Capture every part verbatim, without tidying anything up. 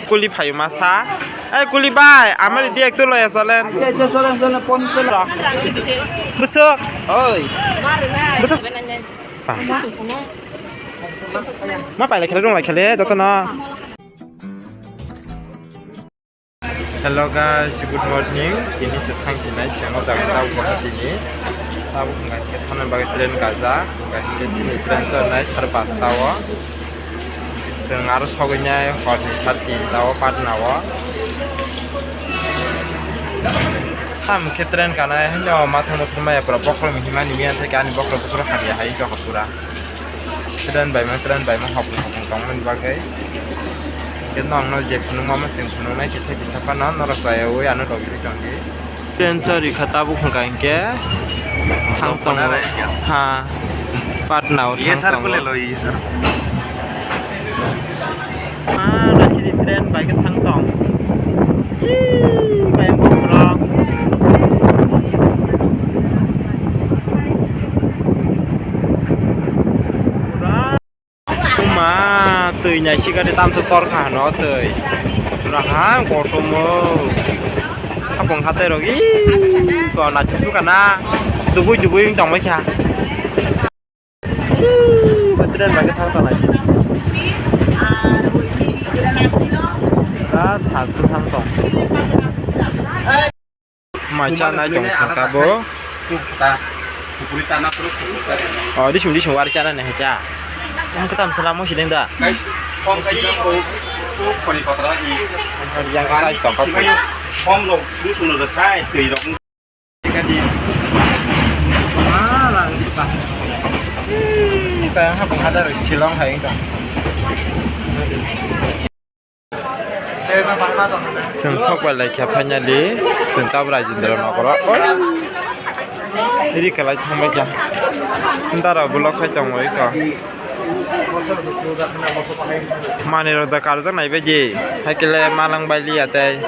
Kuli phayu masa. Ei kuli bai, amari di ektu loya salen. Acha, acha, salen, salen, pon salen. Besok. Oi. Besok. Ma pai lai khele, rung lai khele, joto no. Hello guys, good morning. Tini se thang sinai, se mo jaga tau Guwahati ni. Tau wngkha khe thana bagwi train kaja, wngkha khe chini train chornai sar pasta o. Chwng aro sogwi nai hor ni sar tinta o Patna o. Tamo khe train kanai haino mathang muthung maya pura bokhorok himani miya thai ani bokhorok bokhorok hamya hai jokha pura. Train bai ma train bai ma hopung hopung tong mani bagwi. Khe nong no je phunuk ma ma chwng phunuk nai kisa kisa phano norok chaya ui ano rogwi tong di. Train chori kha tabuk hwnkha hinkhe thang tongo. Ha, Patna o thang tongo. Ah, nasini train bai khe thang tong. Ih, bai ang bokhorok. Pura. Ma, twi naisik ani tamsa torkha hano twi. Rahang kotomo. Hapung hatai rok i to na chusu kana. Dubui dubui wng tongmai kha. Batran lagi thang tong lai. Ka thasu thang tong. Mai cha nai tong chwng tabuk. Oh, disum disum wari cha nai hai cha. Ang kwtam sala mo sideng da. Yang ka size tong ka. Ah, lang suka. Ih, kaya hapung hadar Shillong hai tong. Chwng sok bai lai kha finally, chwng tabuk Rajendra Nogoro. Oi. Ri kalai thang bai kha. Dara vlog khai tong oi kha. Mani rok da karjak nai bai di. Hai kele malang bai liya tei.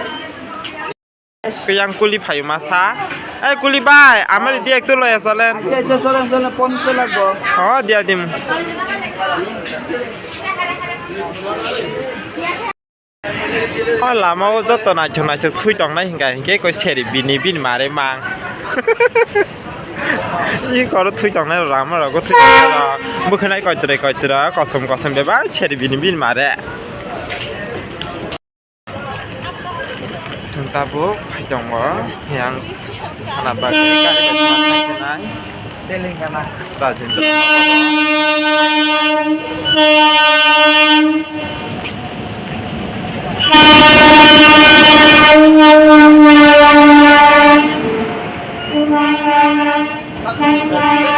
Kuyang kuli phayu masa. Ei kuli bai, amari di ektu loya salen. Acha, acha, salen, salen, ponchas lakh bo. Oh, dia dim. O lama o joto naithok naithok thui tongnai hinkha hinkhe koi seri bini bini mare mang. I koro thui tongnai rok lama rogo thui tongnai rok. Bwkhwnai koitroi koitroi kosom kosom bebak seri bini bini mare. Chwng tabuk phai tongo, yang khana bagwi gari bai ma thang khe nai. Telangana. Rajendra Nagar.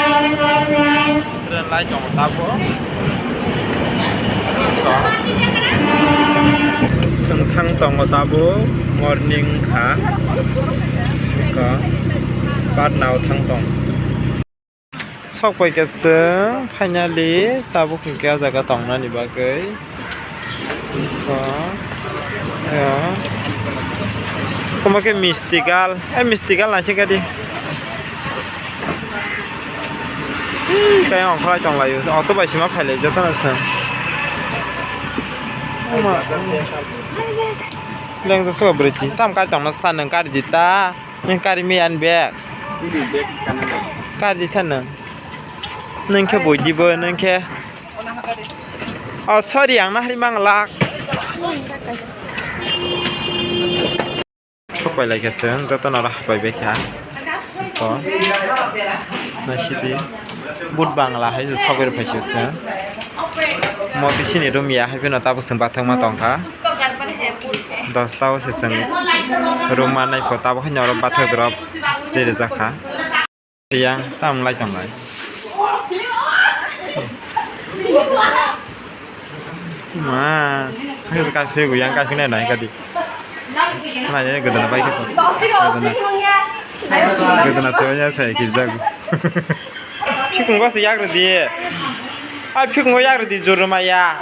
Train lai tongo tabuk. Chwng thang tongo tabuk, morning kha. Eko Patna o thang tong. Sok pai khe chwng finally tabuk hinkhe o jaga tongnani bagwi. Eko, eko. Omo khe Misti Gal, eh, Misti Gal naising khe di. Kaya ongkholai tonglaio, auto bai sima phailai jotono se. Lengja suka bwrwi twi tam kari tongna sa nwng kari di ta, nwng kari mi ani bag. Kari di ta nwng. Nwng khe bui di bo, nwng khe. Oh, sorry, ang nahari mang lak. Sok pai lai kha chwng, joto no hapai bai kha. To. Naisidi. But Bangla hai se sok bai phai se chwng. Mo bisini room ya hai phano tabuk chwng bathang ma tong kha. Dos ta o se chwng room ma nai pho tabuk hai norok bathang drop tei rijak kha. Yang tam lai tong lai. Ma, kaisa kaisa yang kaisa nai nai kadi. Nai nai godona bai khe. Godona. Godona se ya se ki jagu. Phikungo se yak ridi. Ai phikungo yak ridi jor ma ya.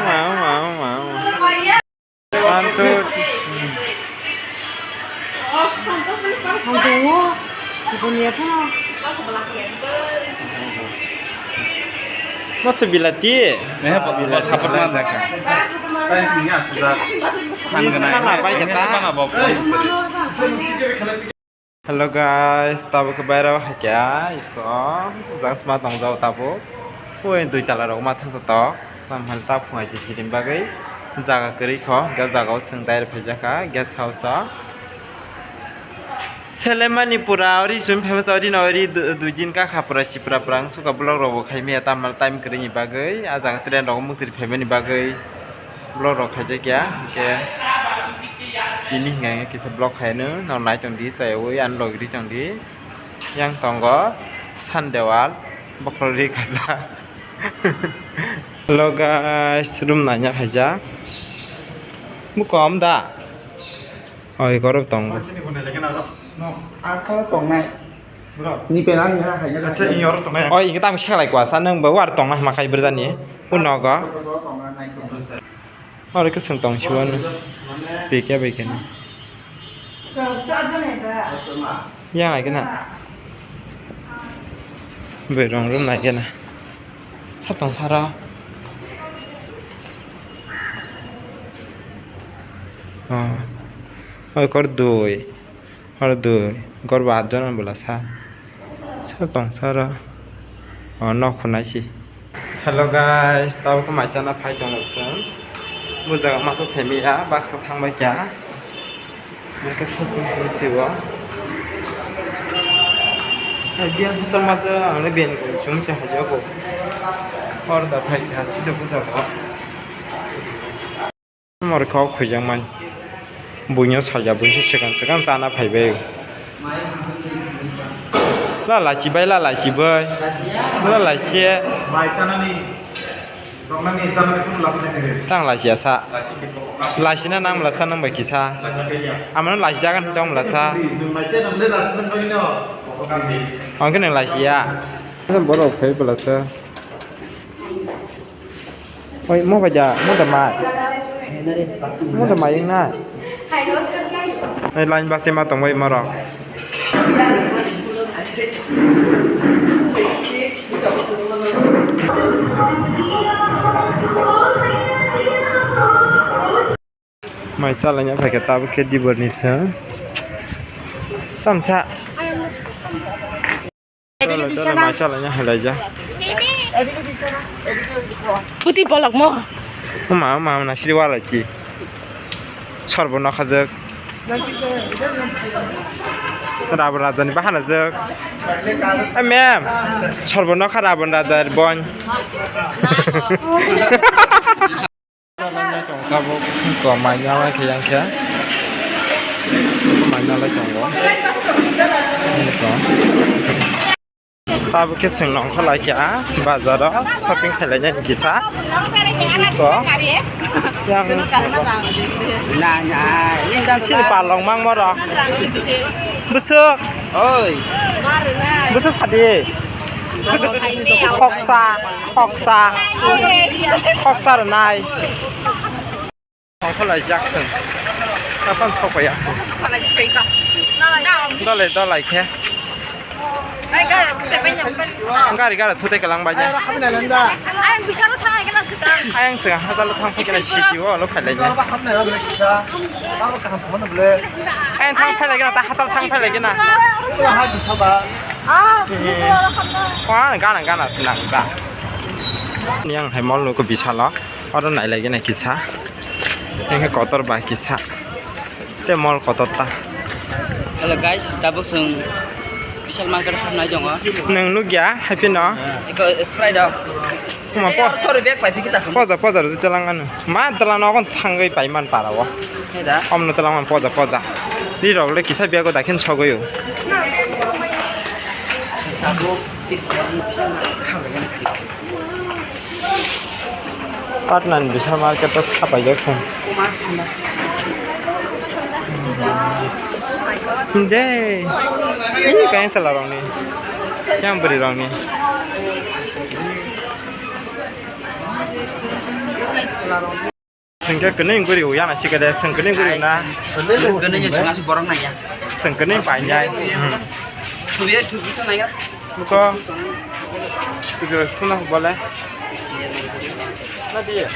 Ma, ma, ma, ma. One, two, three. Ang tongo, bunia phano. Masa bilati? Eh, bo, bo sapor man. Ni sana pai kata. Hello guys, tabuk khe bairao hakya iso jaga sma tongjao tabuk. Oi dui tala rok ma thang tok. Tam hal ta phungai se sirim bagwi jaga kwrwi kho, ga jaga o chwng dai rw phaijak kha guest house o. Selemani pura ori chum famous ori no ori du-, dui din ka kha pura si pura pura ang suka vlog rok bo khai maya tamal time kwrwi ni bagwi a jaga train rok mukti rw phaimani bagwi. Vlog rok khaijak ya, hwnkhe tini hwnka hwnkhe kisa vlog khaino, norok nai tong di, chayui, ani logri tong di. Yang tongo Sandewal, bokhorok ri khaijak. Hello guys, room naina khaijak. Bukom da? Oi, gorok tongo. Ang kha tongnai. Ni penal ni ha hai na. Acha, ini orang tongnai. Oi, ingkhe tamo sekalai kwasa, nwng bo war tongna hama khai brjani. Punogo. Oro khe chwng tong siwano. Bikya bikya ni. Yang ai kena. Berong room nai kena. Sap tong sara. Oh. Oi kor dui. Oro dui, gorba atjon bwla sa. Sa tong sa ro. O nok khwnai si. Hello guys, tabuk khe mai chana phai tongo chwng. Bo jaga masa semi ya, baksa thang bai kya. Nokhe sum sum sum si o. Ai biyan hachal mata ang le ben chum se hajago. Order phai kha si do bo jaga. Morikha o khwijakmani. Buino sajak, buino swkang swkang chana phaibai. La lachi bai, la lachi bai. La lachi. Mai chanani, tongnani, chanani phunu laphina khe. Tang lachi asa. Lachi na nang mlasa nang bai kisa. Amano lachi jagan tong mlasa. Mai chanani lachi nang bai no. Angke nang lachi ya. Borok phai belasa. Oi, mo bai da, mo da mai. Mo da mai wng na. Oi, line bus ma tong bai moro. Mai chalaina phaikha tabuk khe dibor ni song. Tamsa. Dole, dole, mai chalaina halaija. Puti bolok mo. Uma, uma, na siri wala ki. Sorbo nokha jok. Rabon raja ni bahana jok. Eh, ma'am. Sorbo nokha Rabon raja bon. Tabuk ko mai nalai khe yang khe. Mai nalai tongo. Tabuk khe chwng nongkha lai khe a bazaro shopping khailai nai kisa. Ko yang na na sini palong mang moro. Bwswk. Oi. Bwswk phadi. Khoksa, khoksa, khoksa rwnai. Khoksa lai jak chwng. Kapan sokpaiya? Dole, dole khe. Gari, gari, thute kalang bai. Ayang bisalo thang, ayang na sita. Ayang sega, hajalo thang, phai kena siti o, lo khalai nya. Ayang thang phai lagi na, ta hajal thang phai lagi na. Ah, wah, gana, gana, senang, ga. Yang hai mall nuko bisalo, oro nai lagi na kisa. Yang hai kotor ba kisa. Te mall kotor ta. Hello guys, tabuk chwng Vishal market hamnai tongo. Nwng nukya, happy no? Eko Sprite dok. Kuma po. Tor bag pai phiki ta. Poja, poja, rwjak telang ano. Ma telang no kon thangwi pai man para o. Heda. Om no telang man poja, poja. Ri rok le kisa bag o dakhin sogwi o. Tabuk Vishal market hamnai. Patna ni Vishal market o sapaijak se. De, ini kaya salarokni, yang bwrwirokni. Sengke kwnwi guri o yana sikade, sengkwnwi guri na. Sengkwnwi sengkasi borok naiya. Sengkwnwi painai. Hmm. Thubiya thubi sa naiya. Buko. Video suna bole. Na diye.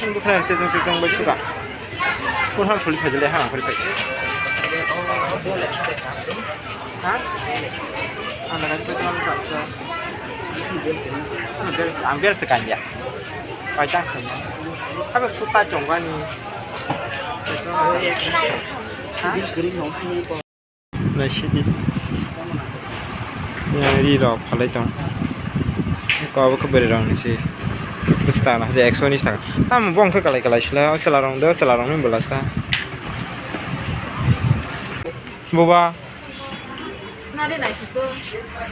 Bukan ceceng ceceng bai suka. Kun ham suli phajile ha, suli phajile. Ha? Ang naga jibet mam jaksa. Ang bel, ang bel se kanya. Pai tang kanya. Haba suta chongbani. Ha? Naisidi. Yang ri rok phalai tong. Ko abo khe bwrwi rok ni se. Bwsa ta na ekso unis taka. Tamo bo hwnkhe kalai kalai sila, o chwla rok de, o chwla rok ni bwla sa. Boba. Nare naisiko.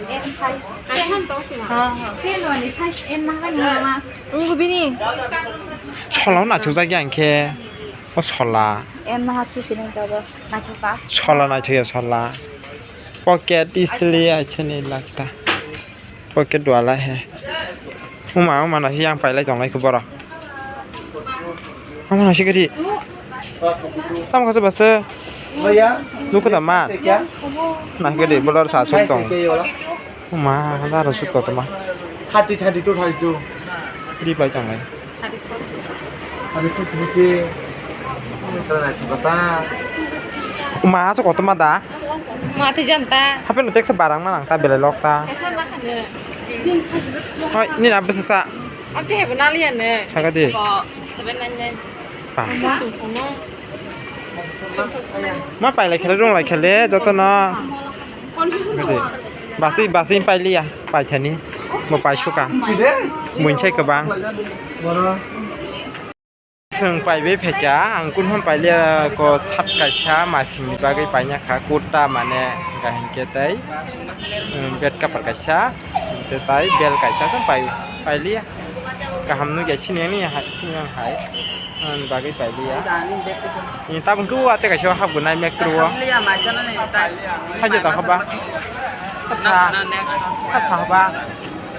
M size. Kaisa to sima. Ha, ha. Te no ni size M nang ni ma. Ungu bini. Chwla naithok jak yang khe. O chwla. M na hatu sini jabo. Naithoka. Chwla naithok ya chwla. Pocket istili acha ni lagta. Pocket wala he. Uma, uma na yang pailai tonglai khe borok. Ama na sikari. Tamo kasa basa. Nukho da man. Na sikari bolor sa suk tong. Uma, da ro suk tong ma. Thirty, thirty-two, thirty-two. Di pai tonglai. Thirty-four. Thirty-four sibisi. Uma, asa kotorma da. Ma tei janta. Hape no teksa barang ma nang ta belai lok ta. Hoi, ni na bwsa sa. Ante hebo naliya ne. Saga di. Seven nine nine. Pa. Sa chung thong no. Ma pailai khele, rung lai khele, joto no. Confusion. Basi, basi pailiya, paithani. Bo paisuka. Muinsai kwbang. Chwng paibai phaikha, ang kunham pailiya ko sat kaisa masingni bagwi paina kha, kurta mane hwnkha hinkhe tei, um, bed cover kaisa, hinkhe tai bel kaisa chwng pai, pailiya. Kaham nukya sini ani hai, sini ang hai, ani bagwi pailiya. Ni tabuk tu ate kaisa hapgwnai mek tru o. Haja ta haba. Atha. Atha haba.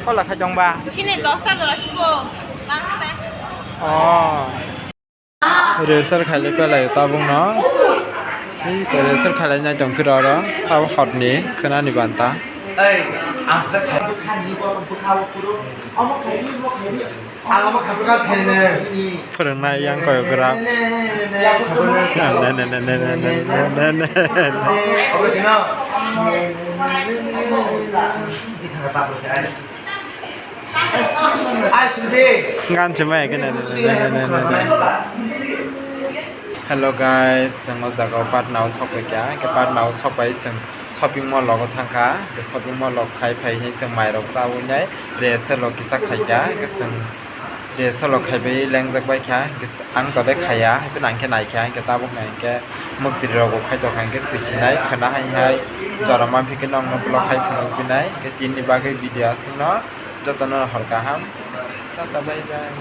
Kola khai tong ba? Sini dosta jora sibo last time. Oh. Rehearsal khailai pelai tabuk no. Ei rehearsal khailai nai tong phiro oro. Tabuk hot ni khwnani banta. Ei, ang ta khai. Ang omo khai ni, omo khai ni. Phwrwngnai yang choreograph. Gan se mai khe. Hello guys, chwng o jaga o Patna o sok paikha, hwnkhe Patna o sok pai chwng shopping mall rogo thangkha, hwnkhe shopping mall rok khai phai hinwi chwng mai rok chawi nai, rehearsal rok kisa khaikha, hwnkhe chwng rehearsal rok khaibai lengjak baikha, hwnkhe ang tole khaiya, haiphano ang khe naikha, hwnkhe tabuk nai hwnkhe mwktwirwi rok bo khaitokha, hwnkhe thwisinai khwna hai hai jora manphi khe nokno vlog khai phunukphinai, hwnkhe tinini bagwi video aswkno jotono hor kaham, tata bye bye.